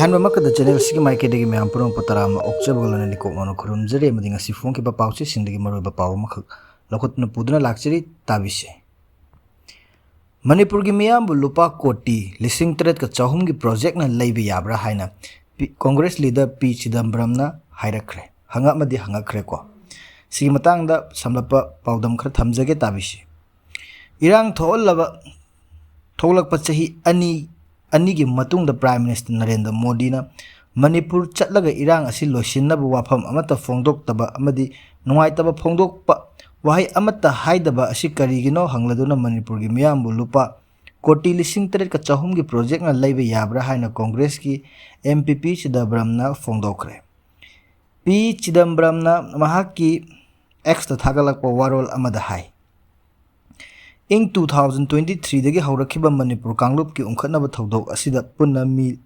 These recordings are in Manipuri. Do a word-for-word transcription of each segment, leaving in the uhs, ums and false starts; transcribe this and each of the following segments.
ꯑꯍꯥꯟꯕꯃꯛꯇꯗ channel ꯑꯁꯤꯒꯤ ꯃꯥꯏꯀꯩꯗꯒꯤ ꯃꯌꯥꯝ ꯄꯨꯝꯅꯃꯛꯄꯨ ꯇꯔꯥꯝꯅ ꯑꯣꯛꯆꯕꯒ ꯂꯣꯏꯅꯅ ꯏꯀꯣꯛ ꯃꯧꯅ ꯈꯨꯔꯨꯝꯖꯔꯤ ꯑꯃꯗꯤ ꯉꯁꯤ ꯐꯣꯡꯈꯤꯕ ꯄꯥꯎꯆꯦꯁꯤꯡꯗꯒꯤ ꯃꯔꯨꯑꯣꯏꯕ ꯄꯥꯎ ꯑꯃꯈꯛ ꯂꯧꯈꯠꯇꯨꯅ ꯄꯨꯗꯨꯅ ꯂꯥꯛꯆꯔꯤ꯫ ꯇꯥꯕꯤꯁꯤ꯫ ꯃꯅꯤꯄꯨꯔꯒꯤ ꯃꯤꯌꯥꯝꯕꯨ ꯂꯨꯄꯥ ꯀꯣꯇꯤ ꯂꯤꯁꯤꯡ ꯇꯔꯦꯠꯀ ꯆꯍꯨꯝꯒꯤ projectꯅ ꯂꯩꯕ ꯌꯥꯕ꯭ꯔꯥ ꯍꯥꯏꯅ ꯄꯤ-, Congress leader ꯄꯤ ꯆꯤꯗꯝꯕꯔꯝꯅ ꯍꯥꯏꯔꯛꯈ꯭ꯔꯦ꯫ ꯍꯪꯉꯛꯃꯗꯤ ꯍꯪꯉꯛꯈ꯭ꯔꯦꯀꯣ꯫ ꯁꯤꯒꯤ ꯃꯇꯥꯡꯗ ꯁꯝꯂꯞꯄ ꯄꯥꯎꯗꯝ ꯈꯔ ꯊꯝꯖꯒꯦ, ꯇꯥꯕꯤꯁꯤ꯫ ꯏꯔꯥꯡ ꯊꯣꯛꯍꯜꯂꯕ, ꯊꯣꯛꯂꯛꯄ ꯆꯍꯤ ꯑꯅꯤ, ꯑꯅꯤꯒꯤ ꯃꯇꯨꯡꯗ Prime Minister ꯅꯔꯦꯟꯗ꯭ꯔ ꯃꯣꯗꯤꯅ ꯃꯅꯤꯄꯨꯔ ꯆꯠꯂꯒ ꯏꯔꯥꯡ ꯑꯁꯤ ꯂꯣꯏꯁꯤꯟꯅꯕ ꯋꯥꯐꯝ ꯑꯃꯠꯇ ꯐꯣꯡꯗꯣꯛꯇꯕ ꯑꯃꯗꯤ ꯅꯨꯡꯉꯥꯏꯇꯕ ꯐꯣꯡꯗꯣꯛꯄ ꯋꯥꯍꯩ ꯑꯃꯠꯇ ꯍꯥꯏꯗꯕ ꯑꯁꯤ ꯀꯔꯤꯒꯤꯅꯣ ꯍꯪꯂꯗꯨꯅ ꯃꯅꯤꯄꯨꯔꯒꯤ ꯃꯤꯌꯥꯝꯕꯨ ꯂꯨꯄꯥ ꯀꯣꯇꯤ ꯂꯤꯁꯤꯡ ꯇꯔꯦꯠꯀ ꯆꯍꯨꯝꯒꯤ projectꯅ ꯂꯩꯕ ꯌꯥꯕ꯭ꯔꯥ ꯍꯥꯏꯅ Congressꯀꯤ MP ꯄꯤ ꯆꯤꯗꯝꯕꯔꯝꯅ ꯐꯣꯡꯗꯣꯛꯈ꯭ꯔꯦ꯫ ꯄꯤ ꯆꯤꯗꯝꯕꯔꯝꯅ ꯃꯍꯥꯛꯀꯤ Xꯇ ꯊꯥꯒꯠꯂꯛꯄ ꯋꯥꯔꯣꯜ ꯑꯃꯗ ꯍꯥꯏ, ꯏꯪ two thousand twenty threeꯗꯒꯤ ꯍꯧꯔꯛꯈꯤꯕ ꯃꯅꯤꯄꯨꯔ ꯀꯥꯡꯂꯨꯞꯀꯤ ꯎꯪꯈꯠꯅꯕ ꯊꯧꯗꯣꯛ ꯑꯁꯤꯗ ꯄꯨꯟꯅ ꯃꯤ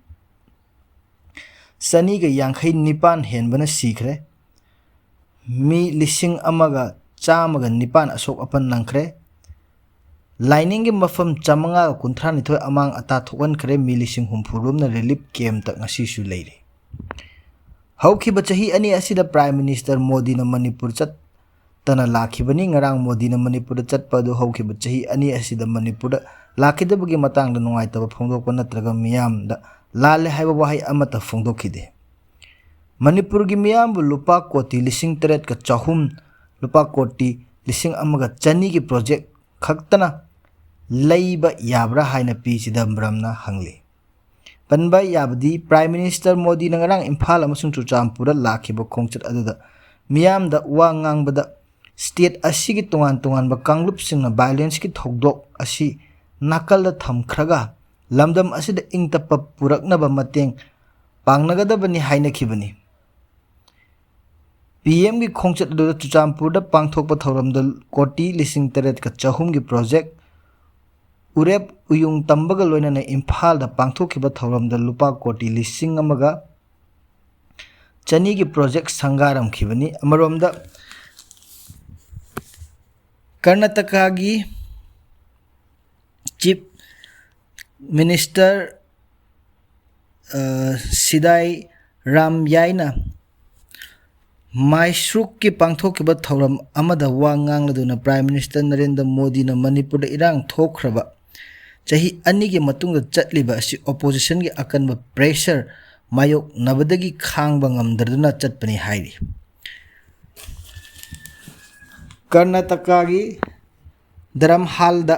ꯆꯅꯤꯒ ꯌꯥꯡꯈꯩ ꯅꯤꯄꯥꯟ ꯍꯦꯟꯕꯅ ꯁꯤꯈ꯭ꯔꯦ꯫ ꯃꯤ ꯂꯤꯁꯤꯡ ꯑꯃꯒ ꯆꯥꯝꯃꯒ ꯅꯤꯄꯥꯟ ꯑꯁꯣꯛ ꯑꯄꯟ ꯅꯪꯈ꯭ꯔꯦ꯫ ꯂꯥꯏꯅꯤꯡꯒꯤ ꯃꯐꯝ ꯆꯥꯃꯉꯥꯒ ꯀꯨꯟꯊ꯭ꯔꯥ ꯅꯤꯊꯣꯏ ꯑꯃꯥꯡ ꯑꯇꯥ ꯊꯣꯛꯍꯟꯈ꯭ꯔꯦ꯫ ꯃꯤ ꯂꯤꯁꯤꯡ ꯍꯨꯝꯐꯨ ꯔꯣꯝꯅ relief campꯇ ꯉꯁꯤꯁꯨ ꯂꯩꯔꯤ꯫ ꯍꯧꯈꯤꯕ ꯆꯍꯤ ꯑꯅꯤ ꯑꯁꯤꯗ Prime Minister ꯃꯣꯗꯤꯅ ꯃꯅꯤꯄꯨꯔ ꯆꯠꯇꯅ ꯂꯥꯛꯈꯤꯕꯅꯤ꯫ ꯉꯔꯥꯡ ꯃꯣꯗꯤꯅ ꯃꯅꯤꯄꯨꯔꯗ ꯆꯠꯄ ꯑꯗꯨ ꯍꯧꯈꯤꯕ ꯆꯍꯤ ꯑꯅꯤ ꯑꯁꯤꯗ ꯃꯅꯤꯄꯨꯔꯗ ꯂꯥꯛꯈꯤꯗꯕꯒꯤ ꯃꯇꯥꯡꯗ ꯅꯨꯡꯉꯥꯏꯇꯕ ꯐꯣꯡꯗꯣꯛꯄ ꯅꯠꯇ꯭ꯔꯒ ꯃꯤꯌꯥꯝꯗ ꯂꯥꯜꯂꯦ ꯍꯥꯏꯕ ꯋꯥꯍꯩ ꯑꯃꯠꯇ ꯐꯣꯡꯗꯣꯛꯈꯤꯗꯦ꯫ ꯃꯅꯤꯄꯨꯔꯒꯤ ꯃꯤꯌꯥꯝꯕꯨ ꯂꯨꯄꯥ ꯀꯣꯇꯤ ꯂꯤꯁꯤꯡ ꯇꯔꯦꯠꯀ ꯆꯍꯨꯝ, ꯂꯨꯄꯥ ꯀꯣꯇꯤ ꯂꯤꯁꯤꯡ ꯑꯃꯒ ꯆꯅꯤꯒꯤ project ꯈꯛꯇꯅ ꯂꯩꯕ ꯌꯥꯕ꯭ꯔꯥ ꯍꯥꯏꯅ ꯄꯤ ꯆꯤꯗꯝꯕꯔꯝꯅ ꯍꯪꯂꯤ꯫ ꯄꯟꯕ ꯌꯥꯕꯗꯤ, Prime Minister ꯃꯣꯗꯤꯅ ꯉꯔꯥꯡ ꯏꯝꯐꯥꯜ ꯑꯃꯁꯨꯡ ꯆꯨꯔꯆꯥꯟꯄꯨꯔꯗ ꯂꯥꯛꯈꯤꯕ ꯈꯣꯡꯆꯠ ꯑꯗꯨꯗ ꯃꯤꯌꯥꯝꯗ ꯋꯥ ꯉꯥꯡꯕꯗ state ꯑꯁꯤꯒꯤ ꯇꯣꯉꯥꯟ ꯇꯣꯉꯥꯟꯕ ꯀꯥꯡꯂꯨꯞꯁꯤꯡꯅ violenceꯀꯤ ꯊꯧꯗꯣꯛ ꯑꯁꯤ ꯅꯥꯀꯜꯗ ꯊꯝꯈ꯭ꯔꯒ ꯂꯝꯗꯝ ꯑꯁꯤꯗ ꯏꯪ ꯇꯞꯄ ꯄꯨꯔꯛꯅꯕ ꯃꯇꯦꯡ ꯄꯥꯡꯅꯒꯗꯕꯅꯤ ꯍꯥꯏꯅꯈꯤꯕꯅꯤ꯫ ꯄꯤ ꯑꯦꯝꯒꯤ ꯈꯣꯡꯆꯠ ꯑꯗꯨꯗ ꯆꯨꯔꯆꯥꯟꯄꯨꯔꯗ ꯄꯥꯡꯊꯣꯛꯄ ꯊꯧꯔꯝꯗ ꯀꯣꯇꯤ ꯂꯤꯁꯤꯡ ꯇꯔꯦꯠꯀ ꯆꯍꯨꯝꯒꯤ project ꯎꯔꯦꯞ ꯎꯌꯨꯡ ꯇꯝꯕꯒ ꯂꯣꯏꯅꯅ ꯏꯝꯐꯥꯜꯗ ꯄꯥꯡꯊꯣꯛꯈꯤꯕ ꯊꯧꯔꯝꯗ ꯂꯨꯄꯥ ꯀꯣꯇꯤ ꯂꯤꯁꯤꯡ ꯑꯃꯒ ꯆꯅꯤꯒꯤ project ꯁꯪꯒꯥꯔꯝꯈꯤꯕꯅꯤ꯫ ꯑꯃꯔꯣꯝꯗ ꯀꯔꯅꯥꯇꯀꯥꯒꯤ Chief Minister ꯁꯤꯗꯥꯏ ꯔꯥꯝ ꯌꯥꯏꯅ ꯃꯥꯏꯁ꯭ꯔꯨꯛꯀꯤ ꯄꯥꯡꯊꯣꯛꯈꯤꯕ ꯊꯧꯔꯝ ꯑꯃꯗ ꯋꯥ ꯉꯥꯡꯂꯗꯨꯅ Prime Minister ꯅꯔꯦꯟꯗ꯭ꯔ ꯃꯣꯗꯤꯅ ꯃꯅꯤꯄꯨꯔꯗ ꯏꯔꯥꯡ ꯊꯣꯛꯈ꯭ꯔꯕ ꯆꯍꯤ ꯑꯅꯤꯒꯤ ꯃꯇꯨꯡꯗ ꯆꯠꯂꯤꯕ ꯑꯁꯤ oppositionꯒꯤ ꯑꯀꯟꯕ pressure ꯃꯥꯌꯣꯛꯅꯕꯗꯒꯤ ꯈꯥꯡꯕ ꯉꯝꯗꯗꯨꯅ ꯆꯠꯄꯅꯤ ꯍꯥꯏꯔꯤ꯫ ꯀꯔꯅꯥꯇꯀꯥꯒꯤ ꯙꯔꯝꯍꯥꯜꯗ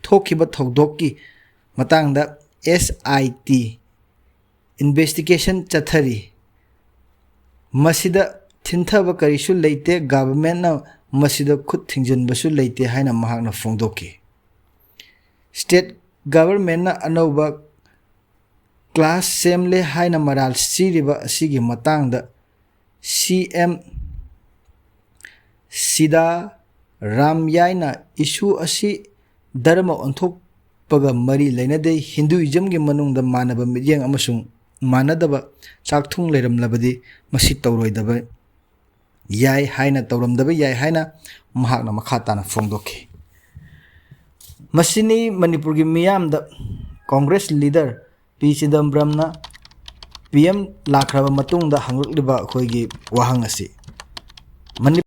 ꯊꯣꯛꯈꯤꯕ ꯊꯧꯗꯣꯛꯀꯤ ꯃꯇꯥꯡꯗ SIT investigation ꯆꯠꯊꯔꯤ꯫ ꯃꯁꯤꯗ ꯊꯤꯟꯊꯕ ꯀꯔꯤꯁꯨ ꯂꯩꯇꯦ, governmentꯅ ꯃꯁꯤꯗ ꯈꯨꯠ ꯊꯤꯡꯖꯤꯟꯕꯁꯨ ꯂꯩꯇꯦ ꯍꯥꯏꯅ ꯃꯍꯥꯛꯅ ꯐꯣꯡꯗꯣꯛꯈꯤ꯫ State governmentꯅ ꯑꯅꯧꯕ class ꯁꯦꯝꯂꯦ ꯍꯥꯏꯅ ꯃꯔꯥꯜ ꯁꯤꯔꯤꯕ ꯑꯁꯤꯒꯤ ꯃꯇꯥꯡꯗ CM ꯁꯤꯗꯥ ꯔꯥꯝ ꯌꯥꯏꯅ issue ꯑꯁꯤ ꯙꯔꯃ ꯑꯣꯟꯊꯣꯛꯄꯒ ꯃꯔꯤ ꯂꯩꯅꯗꯦ, Hinduismꯒꯤ ꯃꯅꯨꯡꯗ ꯃꯥꯟꯅꯕ ꯃꯤꯠꯌꯦꯡ ꯑꯃꯁꯨꯡ ꯃꯥꯟꯅꯗꯕ ꯆꯥꯛꯊꯨꯡ ꯂꯩꯔꯝꯂꯕꯗꯤ ꯃꯁꯤ ꯇꯧꯔꯣꯏꯗꯕ ꯌꯥꯏ ꯍꯥꯏꯅ, ꯇꯧꯔꯝꯗꯕ ꯌꯥꯏ ꯍꯥꯏꯅ ꯃꯍꯥꯛꯅ ꯃꯈꯥ ꯇꯥꯅ ꯐꯣꯡꯗꯣꯛꯈꯤ꯫ ꯃꯁꯤꯅꯤ ꯃꯅꯤꯄꯨꯔꯒꯤ ꯃꯤꯌꯥꯝꯗ Congress leader ꯄꯤ ꯆꯤꯗꯝꯕꯔꯝꯅ PM ꯂꯥꯛꯈ꯭ꯔꯕ ꯃꯇꯨꯡꯗ ꯍꯪꯂꯛꯂꯤꯕ ꯑꯩꯈꯣꯏꯒꯤ ꯋꯥꯍꯪ ꯑꯁꯤ꯫ ꯃꯅꯤ-